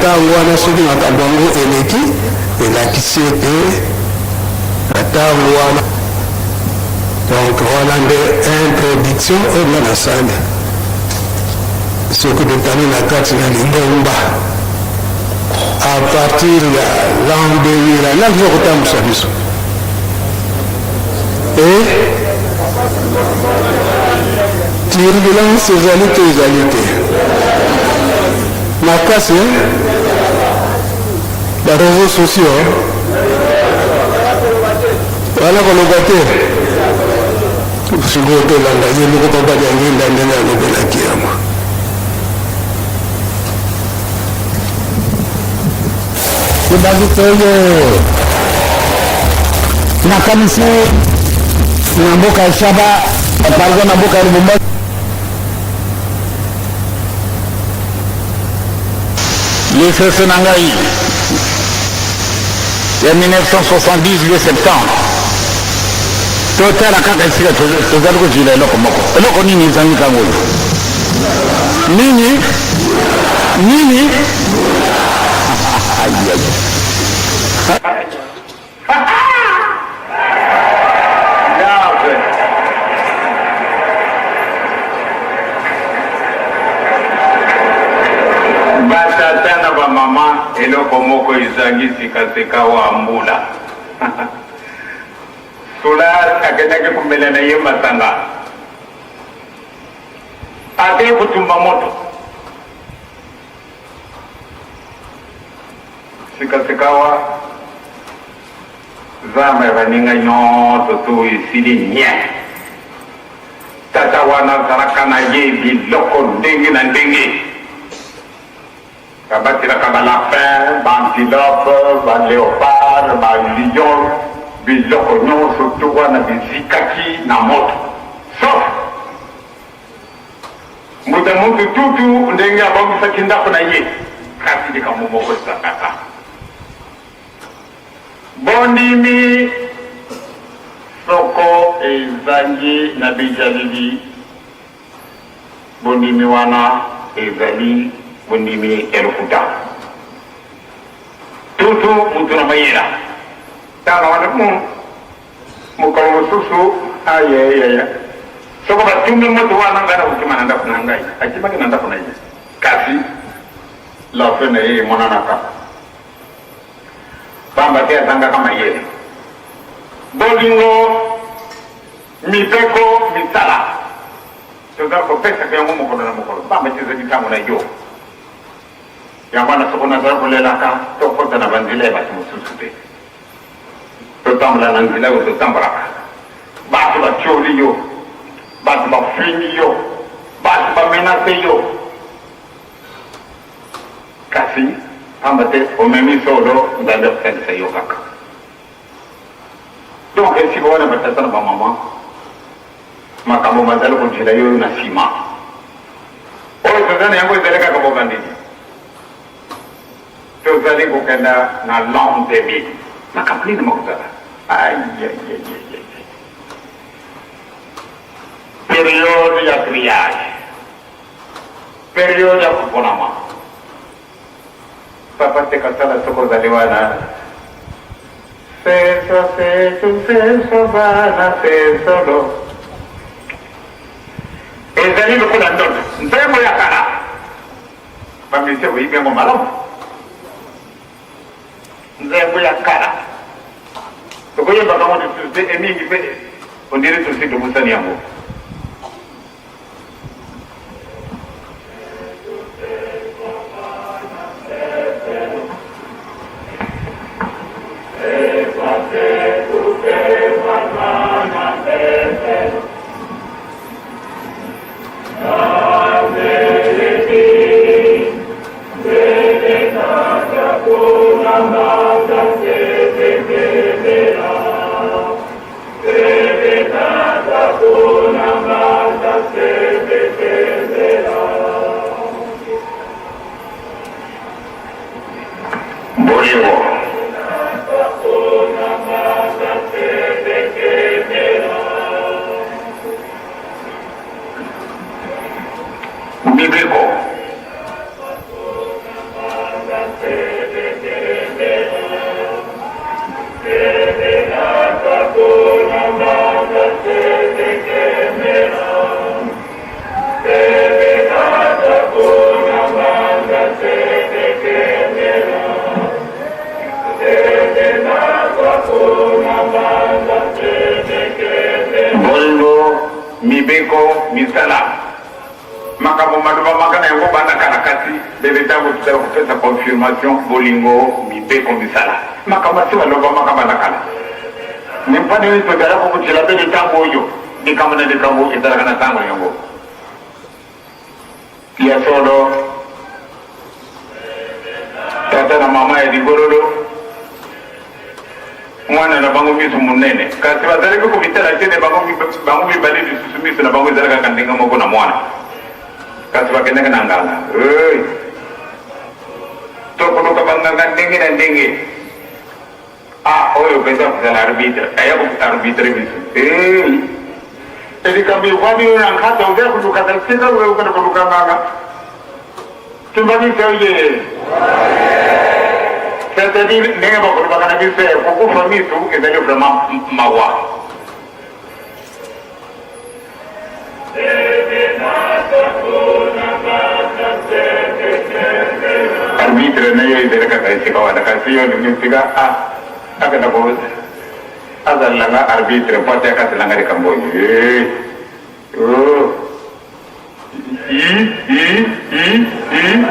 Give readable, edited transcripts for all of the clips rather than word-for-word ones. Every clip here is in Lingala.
ntango wana soki makambo yango eleki, elakisi ete na ntango wana, donc wana nde introduction oyo nga nasali. Soki totali na kati na lingomba à partir ya l'an 2000, nani aza kotambwisa biso? E turbulence ezali to ezali te makasi, ba réseaux sociaux wana koloba te. Sikoyo tolanda ye moko Papa Diangienda ndenge alobelaki yango. Ebakisi oyo nakanisi na mboka ya Shaba, pardon, na mboka ya Lubumbashi. Lisese na ngai ya 1970 le septembre, totala kaka esika tozali kozwila eloko moko. Eloko nini ezangi ntango oyo? Nini nini? Batata na bamama, eloko moko ezangi sikasika wa mbula. Solas akendaki komela na ye masanga, akei kotumba moto. Sikasikawa, zamba ya baninga nyonso tu esili nye. Tata wana azalaka na ye biloko ndenge na ndenge, babatelaka ba lapin, ba antilope, ba leopard, ba lion, biloko nyonso tu wana bizikaki na moto, sauf mbuta mutu tutu ndenge abongisaki ndako na ye. Kasi likambo moko ezangaka: bondimi. Soko ezangi na bijaleli, bondimi wana ezali bondimi ya lokuta. Tutu mutu na mayela tanga wana mokolo mosusu ayeyeye, soko batumbi moto wana, ngai nakokima na ndako na ngai. Akimaki na ndako na ye, kasi lafe na ye emonanaka, pamba te azangaka mayele. Bolingo, mibeko, misala, tozala kopesaka yango mokolo na mokolo, pamba te ezali ntango na yo. Yango wana soko nazala kolelaka, tokota na banzela ya bato mosusu te, totambola na nzela oyo totambolaka. Bato batioli yo, bato bafingi yo, bato bamenase yo, kasi pamba te omemi solo, Nzambe akosalisa yo kaka. Donc esika wana, batata na bamama, makambo mazali kozela yo na nsima. Oyo toza na yango ezali kaka bobandeli. Tozali kokenda na l'an 2000, makambo nini makozala? Ayayayay, periode ya triage, periode ya koponama. Papa Tekasala, soki ozali wana, seso seso seso bana sesolo, ezali lokola ndoto, nzembo ya kala. Bamisie boyibi yango malamu, nzembo ya kala, tokoyembaka yango lisusu te emingi mpe ondire tosi tobosani yango. Bolingo, mibeko. Bolingo, mibeko, misala. Makambo malobamaka na yango banda kala kasi bebe ntango tozali kopesa confirmation bolingo, mibeko, misala. Makambo asi malobamaka banda kala. Me mpo nini tozali kokutila bebe ntango oyo likambo na likambo ezalaka na ntango yango? Ya solo, tata na mama ya ligololo mwana na bango miso monene, kasi bazalaki komitala te bango mibale lisusu miso na bango ezalaka kaka ndenge moko na mwana, kasi bakendaki na nganga. Hey! Tokoluka banganga ndenge na ndenge. Ah, oyo mpenza kozala arbitre, aya ko arbitre biso. Hey! Likambo evandi oyo na nkata, oza koluka sika oyo okende koluka nganga. Tumbanisa oye. C'est-à-dire ndenge bakolobaka na biso ya kokufa misu ezali vraiment mawa. Arbitre na yo ezali kaka esika wana, kasi yo olingi esika a akenda ko azalela nga arbitre mpo ate akatela nga likambo oyo. Eh, oh. I, i, i, i.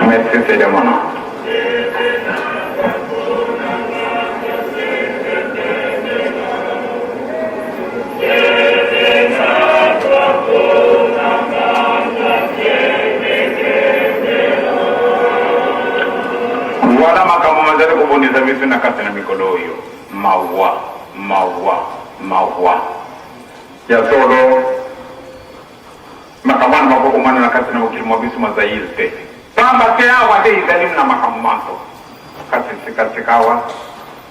Merci, c'est mon nom. Voilà makambo mazali kobundisa biso na kati na mikolo oyo. Mawa, mawa, mawa. Ya solo, makambo wana makokomana na kati na mokili mwa biso mwa Zaire te. Pamba te awa nde ezali na makambo manso. Kasi sika-sikawa,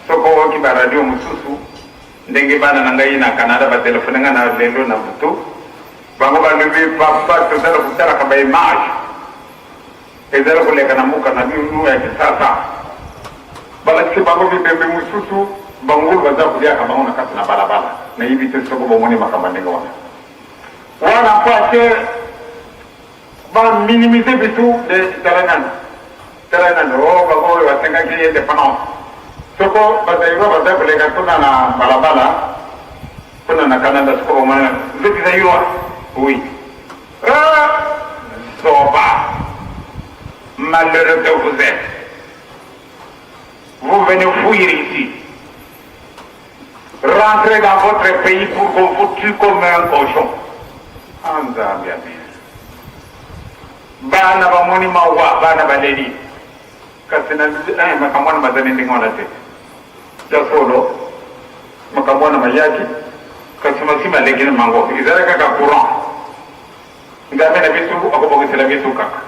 soko oyoki ba radio mosusu, ndenge bana na ngai na Canada ba telefone ngai na lelo na butu, bango balobi, Papa, tozali kotalaka ba image ezali koleka na mboka na bino ya Kisasa. Balakisi bango bibembe mosusu, bangulu baza koliaka bango na kati na balabala. Nayebi te soko bomoni makambo ya ndenge wana. Wana mpo ate ba minimiser biso de tala nanu tala nanu oh bango oyo basengaki independance soko bazairwa baza koleka kuna na balabala kuna na Canada soko bamona vous êtes zaïrois oui ah zoba malheureux que vous êtes vous venez fuir ici rentrez dans votre pays pour qu'on vous tue comme un cochon. Ah, Nzambe ya biso. Bana bamoni mawa, bana baleli. Kasi na eh, makambo wana mazali ndenge wana te. Ya solo, makambo wana mayaki, kasi masi maleki na mango. Ezali kaka courant. Nzambe na biso akobongisela biso kaka.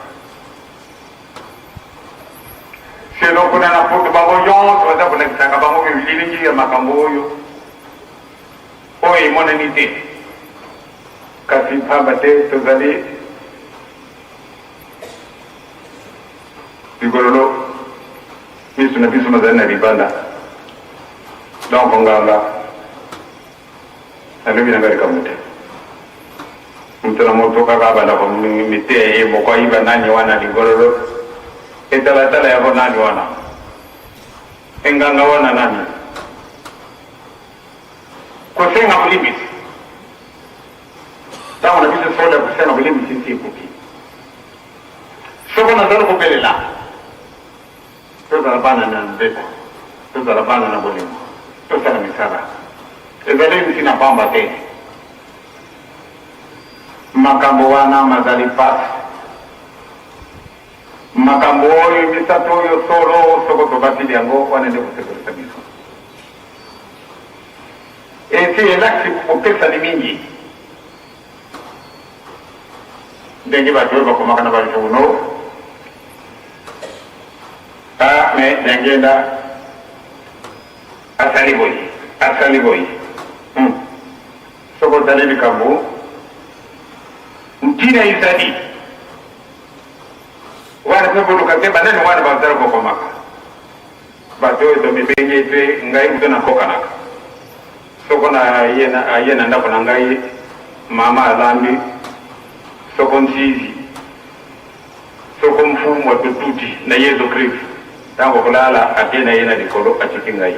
Selo kuna na poto bango nyonso baza kolakisaka bango bililingi ya makambo oyo oyo emonani te, kasi mpamba te tozali ligololo, miso na biso mazali na libanda. Donc nganga Nalobi na ngai likambo te. Moto na moto kaka abanda komiteya ye moko ayiba nani wana ligololo etalatala yango nani wana enganga wana nani kosenga bolimbisi ntango na biso solo ya kosenga bolimbisi nsi ekoki soko nazali kobelela Tozala bana na mibeko, tozala bana na bolingo, tosala misala. Ezali ntina pamba te. Makambo wana mazali mpasi. Makambo oyo misato oyo solo, soko tobateli yango, wana nde kosepelisa biso. Esi elakisi bokesani mingi. Ndenge bato oyo bakomaka na ba journaux. Ah mais Diangienda asali boye, asali boye. Hum. Soki otali likambo, ntina ezali wana mpe boluka te banani wana bazali kokomaka. Bato oyo tomibengi ete ngai moto nakokanaka. Soko naye na ndako na ngai, mama alambi soko nzizi, soko mfumbwa totuti na Yezu Kristu, ntango kolala ake na ye na likolo atiki ngai.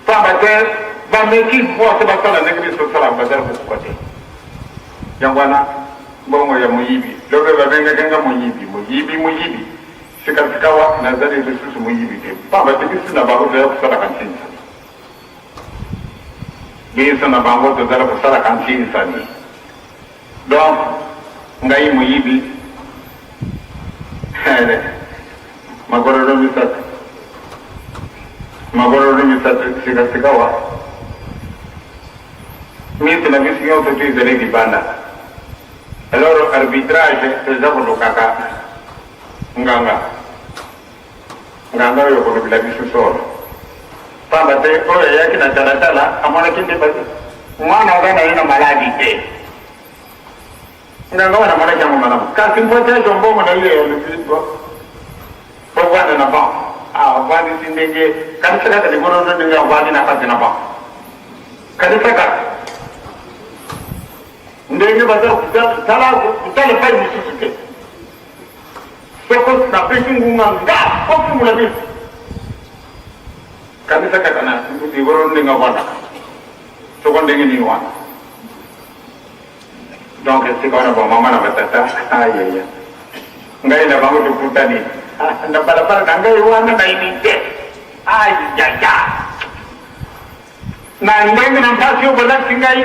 Pamba te bameki mpo basala ndenge biso tosalaka, bazali kokoka te. Yango wana mbongo ya moyibi, lobi babengaki nga moyibi, moyibi, moyibi. Sikasikawa nazali lisusu moyibi te, mpamba te biso na bango tozali kosalaka nsinsani. Biso na bango tozali kosalaka nsinsani. Donc, ngai moyibi magororo misato, magororo misato sikasikawa miso na biso nyonso to ezali libanda. Alors arbitrage toza kolukaka Nganga, nganga oyo okolobela biso solo, pamba te oyo ayaki na talatala amonaki nde mwana aza na ye na maladi te. Nganga wana amonaki yango malamu, kasi mpo te azwa mbongo na ye alobi bovanda na banc. Avandisi ndenge kanisa kaka likolo ndenge avandi na kati na banc, kanisa kaka ndenge baza kotala kotala epai mosusu te. Soko napesi ngunga nga ofungola miso, kanisa kaka na likolo ndenge avandaka, soko ndenge nini wana. Donc esika wana bamama na batata, ayaya, ngai na bango tokutani na balabala na ngai wana na unité, ayaya, na ndenge na mpasi oyo bolakisi ngai,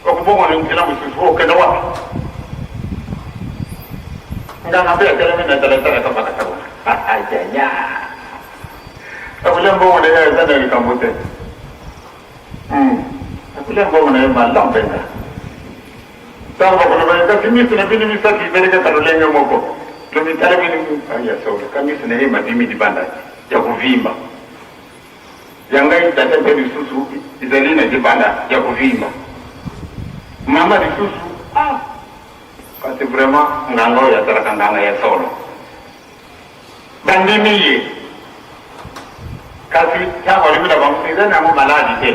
okobongola nzela mosusu, okenda wapi? Nganga mpe atelemi na talatala kaka wana, ayaya, akolia mbongo na ye, eza na likambo te. Akolia mbongo na ye malamu mpenza. Ntango bakoloba ye, kasi miso na bino misato ezali kaka lolenge moko, lomitala bino ya solo, ka miso na ye mabimi libanda ya kovimba. Ya ngai tata mpe lisusu ezali na libanda ya kovimba. Mama lisusu, ah, kasi vraiment nganga oyo azalaka nganga ya solo. Bandimi ye. Kasi ntango alobi na bango, eza na yango maladi te.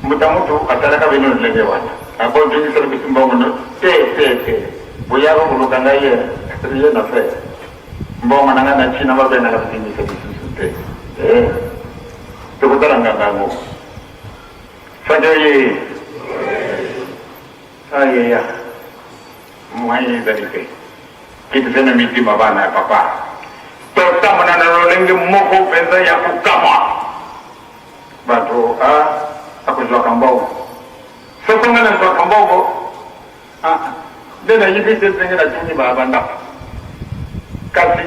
Mbuta mutu asalaka bino lolenge wana, akozongisela biso mbongo no te te te, boyaka koluka ngai ye rien à faire. Mbongo na ngai na China babengana kobimisa lisusu te. Eh, tokotala nganga yango. Faki oye. Ayeya. Moyen ezali te. Kitisa na mitima bana ya papa. Totambola na lolenge moko mpenza ya kokamwa. Bato a akozwaka mbongo. Soko ngai nazwaka mbongo, ah, nde nayibi te ndenge natuni ba bandako. Kasi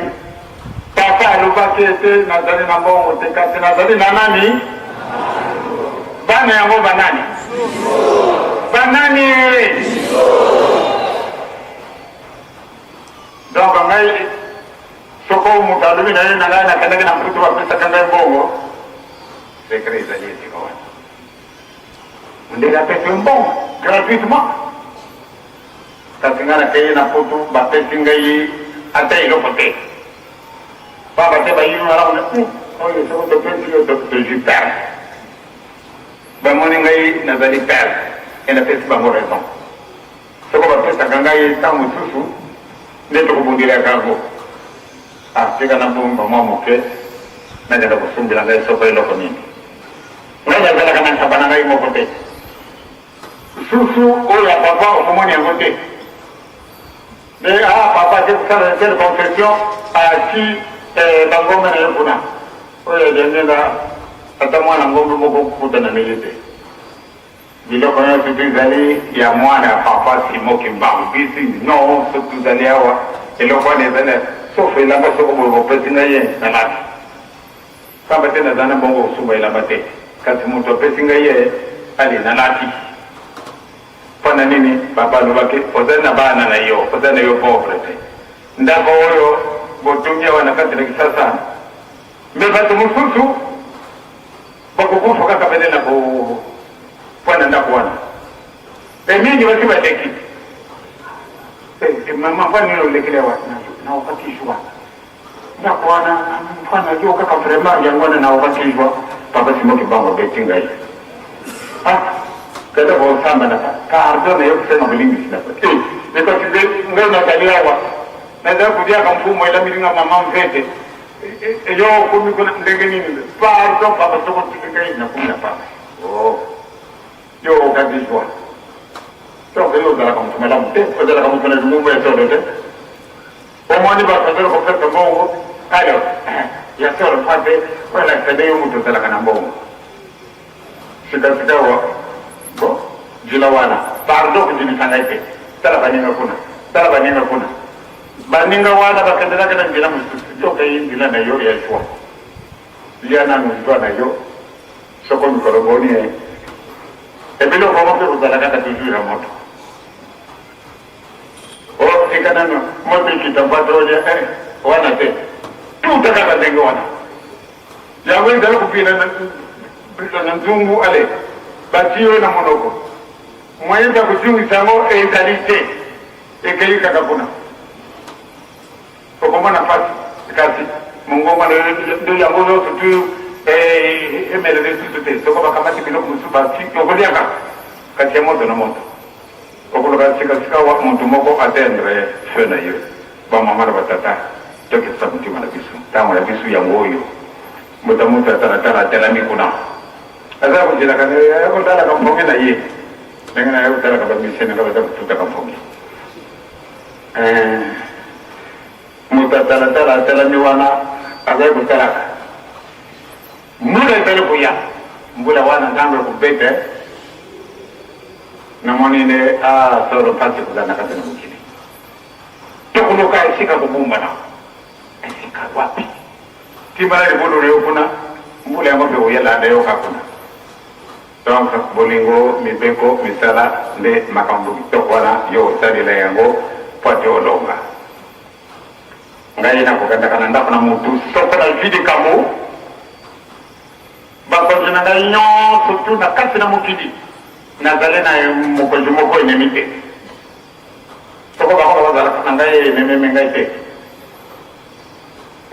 papa alobaki ete nazali na mbongo te, kasi nazali na nani? Bana yango banani? Banani? Donc ngai soko moto alobi na ye na ngai nakendaki na mputu bapesaka ngai mbongo, secret ezali esika wana. Mondele apesi yo mbongo gratuitement, kasi ngai nakei na mputu bapesi ngai ata eloko te. Pamba te bayibi malamu na oyo soko topesi yo tozwi perte. Bamoni ngai nazali perte e napesi bango raison. Soko bapesaka ngai ntango mosusu nde tokobundelaka yango. Ah, tika nabomba mwa moke, nakenda kosumbela ngai soko eloko nini. Ngai nazalaka na ntaba na ngai moko te. Susu oyo ya papa okomoni yango te. Mais ah papa ake kosala telle confession ati eh, bangombe na ye kuna oyo adiangenga ata mwana ngombe moko kokutana na ye te. Biloko nyonso tu ezali ya mwana ya papa Simo Kimbangu. Bisi nyonso tuzali awa eloko wana ezali sauf elamba soko boye bopesi ngai ye nalati. Pamba te nazali na mbongo kosomba elamba te, kasi moto apesi ngai ye ale nalati. na nini? Papa alobaki ozali na bana na yo, ozali na yo pauvre te. Ndako oyo botongi awa na kati na Kisasa, me bato mosusu bakokufa kaka pene na mpo na ndako wana. Pe mingi basi baleki. Eh, mama mpo nini olekeli awa? Naokaki joie. Ndako wana mpo na yo kaka vraiment yango wana naokaki joie. Papa Simon Kimbangu abeti ngai. Ah, kenda kosamba na pardon na yo kosenga bolimbisi na eh, ekasi ngai nazali awa nazali koliaka mfumu elamili nga mama mvete yo okomi kuna ndenge nini? Pardon papa, soko otiki ngai nakomi na papa. Oh. Yo okati joie. Donc yo ozalaka moto malamu te, ozalaka moto na lingomba ya solo te. Omoni bato bazali kopesa mbongo, alors ya solo mpo te olakisa nde yo moto ozalaka na mbongo. Sikasika awa bon nzela wana pardon kondimisa ngai te, tala baninga kuna, tala baninga kuna. Baninga wana bakendelaka na nzela mosusu, yo okei nzela na yo ya joie. Lia nanu joie na yo. Soko mikolo boni eh. Ebiloko yango mpe kozala kaka toujours ya moto. Oh, tika nano moto ekita mpata olia eh, wana te. Tuta kaka ndenge wana. Yango ezali kopila na nzungu ale batii yo na monoko. Moyen ya kozongisa yango ezali te. Ekei kaka kuna. Okomona mpasi kasi mongongo na yo yango nyonso tu emelele lisusu te. Soko bakamati biloko mosusu bati, okolia kaka kasi ya moto na moto. Okoloka sikasika wa moto moko atteindre feu na yo. Bamama na batata, tokitisa motema na biso. Ntango na biso yango oyo. Moto moto atalatala atelami kuna. Aza kozelaka kotalaka mpongi na ye. Ndenge na ye kotalaka bamisene nga baza kotutaka mpongi. Eh, moto atalatala atelami wana azali kotalaka mbula ezali koya mbula wana ntango ekobeta namoni nde a solo mpasi kozala na kati na mokili tokoluka esika kobumbana esika wapi timbala libulu na yo kuna mbula yango mpe koyelanda yoka kuna Donc bolingo, mibeko, misala nde makambo kitoko wana yo osalela yango po ate olonga. Ngai nakokendaka na ndako na mutu soko nazwi likambo, bakonzi na ngai nyonso tu na kati na mokili nazali na mokonzi moko enemi te. Soko bango bazalaka na ngai emememe ngai te.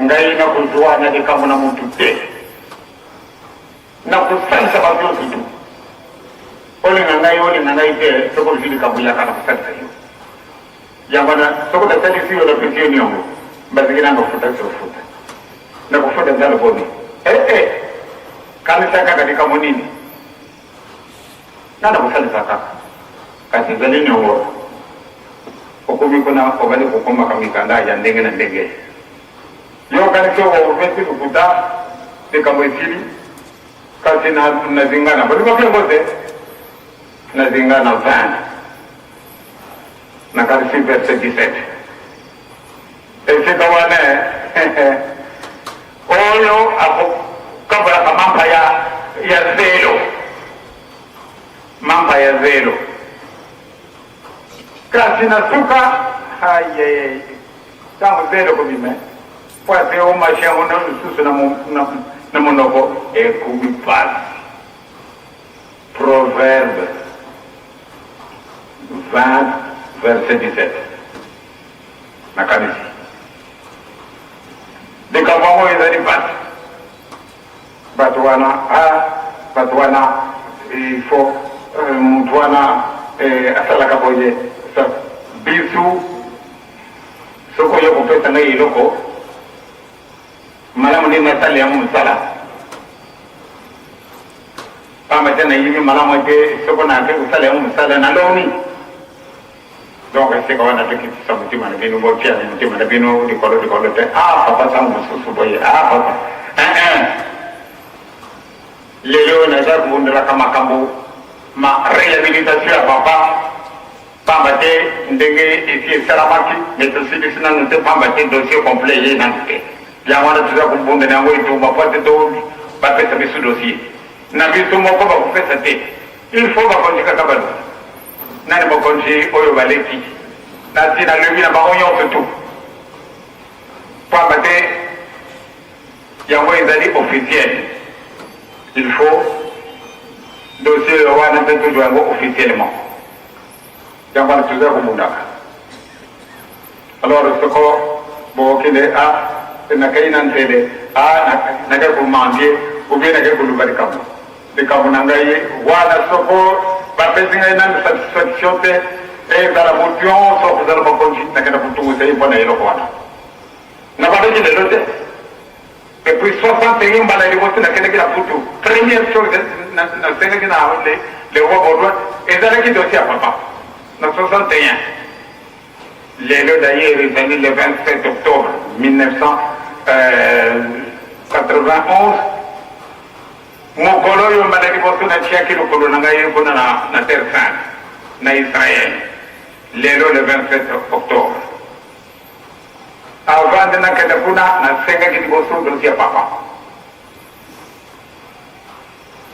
Ngai nakozwa na likambo na mutu te. Nakosalisa bato nyonso tu. Olinga ngai, olinga ngai te, soki ozwi likambo yaka, nakosalisa yo. Yango wana, soki nasalisi yo, napesi yo niongo, baziki nanga ofuta se ofuta. Nakofuta nzalo boni? Eh, eh, kanisa kaka likambo nini? Nga nakosalisa kaka, kasi ezali niongo. Okomi kuna, obandi kokomaka mikanda ya ndenge na ndenge. Yo okanisi opesi lokuta likambo esili kasi na na zingana bolingaki yango te na zingana 20 nakanisi verset 17 esika wana oyo akokabolaka mampa ya ya zelo mampa ya zelo kasi na suka aye Ntango zelo ekobima, mpo ate omashi yango na lisusu na monoko ekomi mpasi. Proverbe 20 verset 17. Nakanisi likambo yango ezali mpasi. Bato wana ah, bato wana il faut euh, moto wana eh, asalaka boye bisu Soki oye kopesa ngai eloko, malamu nde nasala yango mosala, pamba te nayebi malamu ete soko nake kosala yango mosala nalongi. Donc esika wana tokitisa motema na bino, botia motema na bino likolo likolo te. Ah papa, ntango mosusu boye, ah papa, eh, eh. Lelo naza kobundelaka makambo ma rehabilitation ya papa Pamba te ndenge esi esalamaki, mais tosilisi nanu te pamba te dossier complet eyei nanu te. Yango wana toza kobunda na yango etumba po te to bapesa biso dossier na biso moko bakopesa te. Il faut bakonzi kaka baluka. Nani mokonzi oyo baleki? Nasi nalobi na bango nyonso tu, pamba te yango ezali officiel. Il faut dossier wana mpe tozwa yango officiellement. Yango wana toza kobundaka. Alors soko bokokende a nakei na nsele a nakei komandie ou bien nakei koluka likambo likambo na ngai wana, soko bapesi ngai nanu satisfaction te, ezala motu nyonso akozala mokonzi, nakenda kotungisa ye mpo na eloko wana. Nabandaki lelo te. Depuis 61, mbala liboso nakendaki na Putu, première chose nasengaki na le roi Baudouin ezalaki dossier ya papa na 61. Lelo d'ailleurs ezali le 27 octobre 1991, mokolo oyo mbala liboso natiaki lokolo na ngai kuna na Terre Sainte na Israël. Lelo le 27 octobre, avant nde nakende kuna, nasengaki liboso dossier ya papa.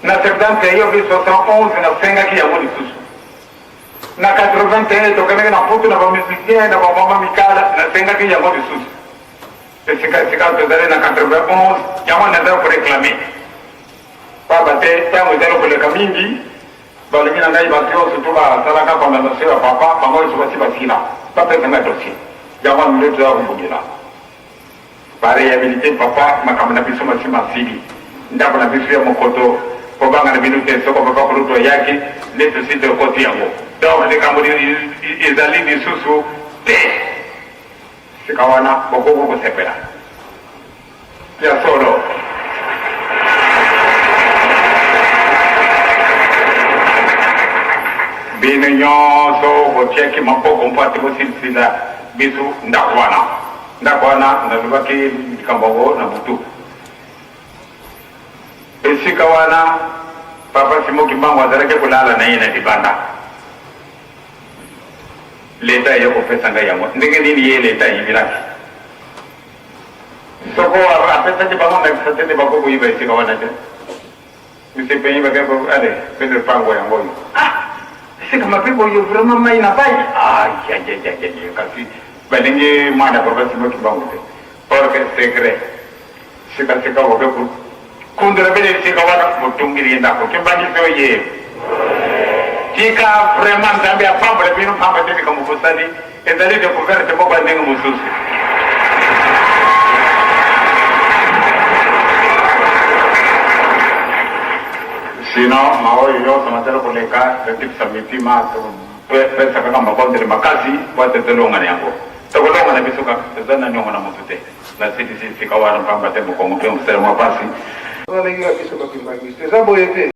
Na 71 bi 71 nasengaki yango lisusu. Na 81 tokendaki na Putu na bamusicien na bamama mikala, nasengaki yango lisusu. Esika esika tozali na 91, yango nazali koréclamer, pamba te ntango ezali koleka mingi. Balingi na ngai, bato nyonso to basalaka condamnation ya papa, bango nyonso basi basila bapesa ngai dossier. Yango wana nde toza kobundela baréhabilité papa. Makambo na biso masi masili, ndako na biso ya mokoto, kobanga na bino te. Soko papa kulutu ayaki nde tosi tokoti yango, donc likambo ezali lisusu te. Sika wana bokoki kosepela ya solo. Bino nyonso botiaki maboko mpo ate bosilisila biso ndako wana. Ndako wana, nalobaki likambo yango na butu. Esika wana papa Simo Kimbangu azalaki kolala na ye na libanda. Leta eye kopesa ngai yango ndenge nini? Ye leta ayibelaki, soko apesaki bango ndakisa te nde bako koyiba esika wana te. Misepenyi bake ale pene pango yango oyo. Ah, esika mabe boye vraiment, mai na bai. Ayayayaya, kasi balingi mwana papa Simo Kimbangu te, or que secret. Sikasika boke kundula bene esika wana, botungili ye ndako. Kimbanguiste oye! Tika vraiment Nzambe apambola bino, pamba te likambo bosali ezali découverte moko ya ndenge mosusu. Sinon maoyo nyonso mazali koleka, tokitisa mitima, topesa kaka mabondeli makasi po ete tolonga na yango. Tokolonga na biso kaka, toza na niongo na motu te. Nasilisi esika wana, pamba te mokongo mpe mosala mwa pasi. Wana ndenge ya biso bakimbanguiste eza boye te.